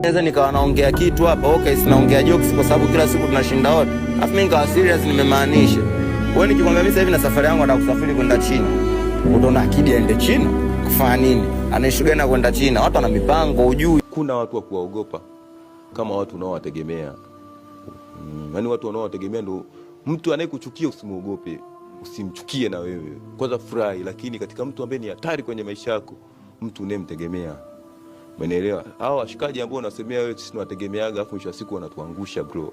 Naweza nikawa naongea kitu hapa, okay, sinaongea jokes kwa sababu kila siku tunashinda wote. Alafu mimi nikawa serious nimemaanisha. Wewe nikikwambia mimi sasa hivi na safari yangu nataka kusafiri kwenda China. Utaona akidi aende China? Kufanya nini? Anaishi gani kwenda China? Watu wana mipango hujui. Kuna watu wa kuwaogopa kama watu unaowategemea. Yaani watu wanaowategemea ndo mtu anayekuchukia usimuogope, usimchukie na wewe. Kwanza furahi, lakini katika mtu ambaye ni hatari kwenye maisha yako, mtu unayemtegemea. Umeelewa? Hao washikaji ambao unasemea wewe sisi tunawategemeaga, afu mwisho wa siku wanatuangusha bro.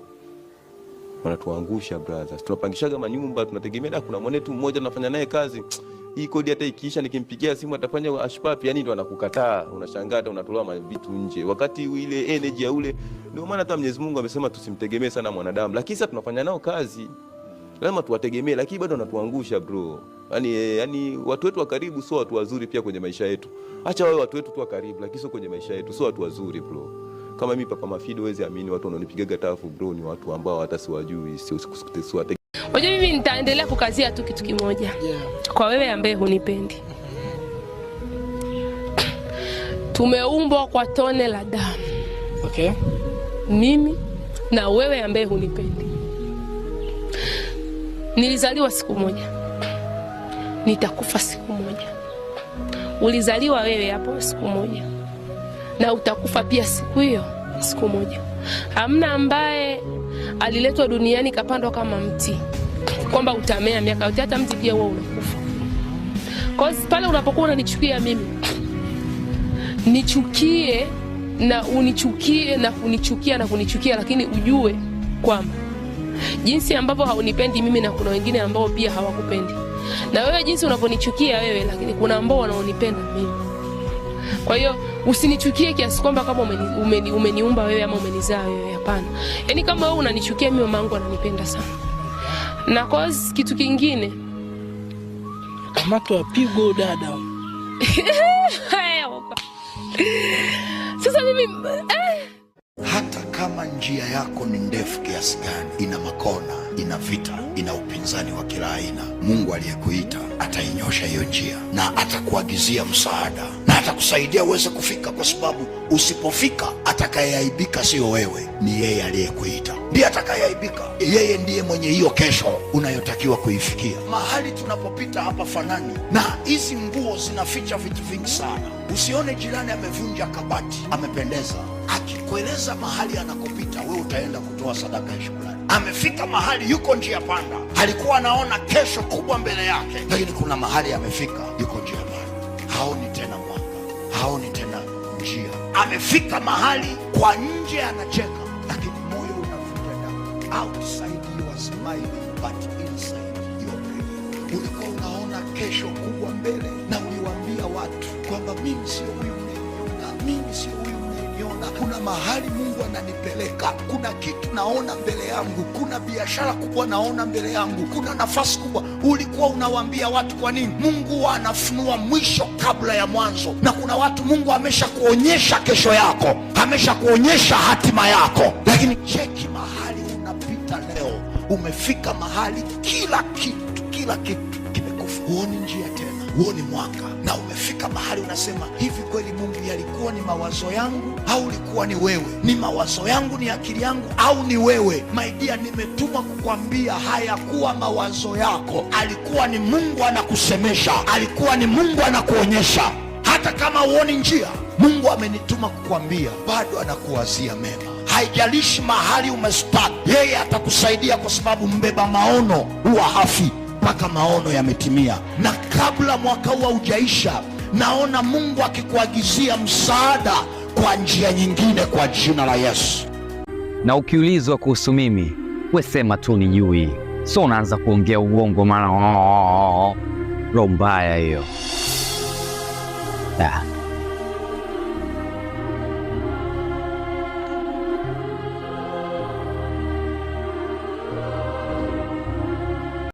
Wanatuangusha brothers. Tunapangishaga manyumba, tunategemea da kuna mwanetu mmoja tunafanya naye kazi. Hii kodi hata ikiisha nikimpigia simu atafanya ashpapi, yani ndo anakukataa. Unashangaa hata unatolewa vitu nje. Wakati ile energy ya ule, ndio maana hata Mwenyezi Mungu amesema tusimtegemee sana mwanadamu. Lakini sasa tunafanya nao kazi. Lazima tuwategemee, lakini bado wanatuangusha bro. Yaani watu wetu wa karibu sio watu wazuri pia kwenye maisha yetu. Acha wawe watu wetu tu wa karibu, lakini sio kwenye maisha yetu, sio watu wazuri bro. Kama mimi Papa Mafido, huwezi amini watu wanaonipigaga tafu bro, ni watu ambao hata siwajui, sio siwate. Unajua mimi nitaendelea kukazia tu kitu kimoja. Kwa wewe ambaye hunipendi. Tumeumbwa kwa tone la damu. Okay. Mimi na wewe ambaye hunipendi. Nilizaliwa siku moja. Nitakufa siku moja. Ulizaliwa wewe hapo siku moja. Na utakufa pia siku hiyo, siku moja. Hamna ambaye aliletwa duniani kapandwa kama mti, kwamba utamea miaka yote, hata mti pia huwa unakufa. Kwa hiyo pale unapokuwa unanichukia mimi, nichukie na unichukie na kunichukia na kunichukia, lakini ujue kwamba jinsi ambavyo haunipendi mimi na kuna wengine ambao pia hawakupendi. Na wewe jinsi unavyonichukia wewe, lakini kuna ambao wanaonipenda mimi. Kwa hiyo usinichukie kiasi kwamba kama umeniumba wewe ama umenizaa wewe, hapana. Yaani kama wewe unanichukia mimi, mamangu ananipenda sana. Na cause kitu kingine, Kamatwa pigo dada. Sasa mimi Hata kama njia yako ni ndefu kiasi gani, ina makona, ina vita, ina upinzani wa kila aina, Mungu aliyekuita atainyosha hiyo njia na atakuagizia msaada na atakusaidia uweze kufika, kwa sababu usipofika, atakayeaibika sio wewe, ni yeye aliyekuita ndiye atakayeaibika. Yeye ndiye mwenye hiyo kesho unayotakiwa kuifikia. Mahali tunapopita hapa fanani, na hizi nguo zinaficha vitu vingi sana. Usione jirani amevunja kabati, amependeza, akikueleza mahali anakopita, wewe utaenda kutoa sadaka ya shukrani. Amefika mahali yuko njia panda, alikuwa anaona kesho kubwa mbele yake, lakini kuna mahali amefika, yuko njia panda, haoni tena mwanga, haoni tena njia. Amefika mahali kwa nje anacheka, lakini moyo unavuja damu. Outside you are smiling, but inside you are bleeding. Ulikuwa unaona kesho kubwa mbele na uliwaambia watu kwamba mimi sio huyu mnayeniona, mimi sio huyu mnayeniona. Kuna mahali Mungu ananipeleka, kuna kitu naona mbele yangu, kuna biashara kubwa naona mbele yangu, kuna nafasi kubwa. Ulikuwa unawaambia watu. Kwa nini? Mungu anafunua mwisho kabla ya mwanzo, na kuna watu Mungu ameshakuonyesha kesho yako, ameshakuonyesha hatima yako, lakini cheki mahali unapita leo. Umefika mahali kila kitu, kila kitu kimekufa, huoni njia tena, huoni mwanga, na umefika mahali unasema hivi, kweli Mungu, yalikuwa ni mawazo yangu au ulikuwa ni wewe? Ni mawazo yangu, ni akili yangu au ni wewe? My dear, nimetumwa kukwambia hayakuwa mawazo yako, alikuwa ni Mungu anakusemesha, alikuwa ni Mungu anakuonyesha. Hata kama huoni njia, Mungu amenituma kukwambia bado anakuwazia mema. Haijalishi mahali umestuck, yeye atakusaidia kwa sababu mbeba maono huwa hafi mpaka maono yametimia. Na kabla mwaka huu haujaisha, naona Mungu akikuagizia msaada kwa njia nyingine kwa jina la Yesu. Na ukiulizwa kuhusu mimi, we sema tu nijui, so unaanza kuongea uongo, maana roho mbaya hiyo.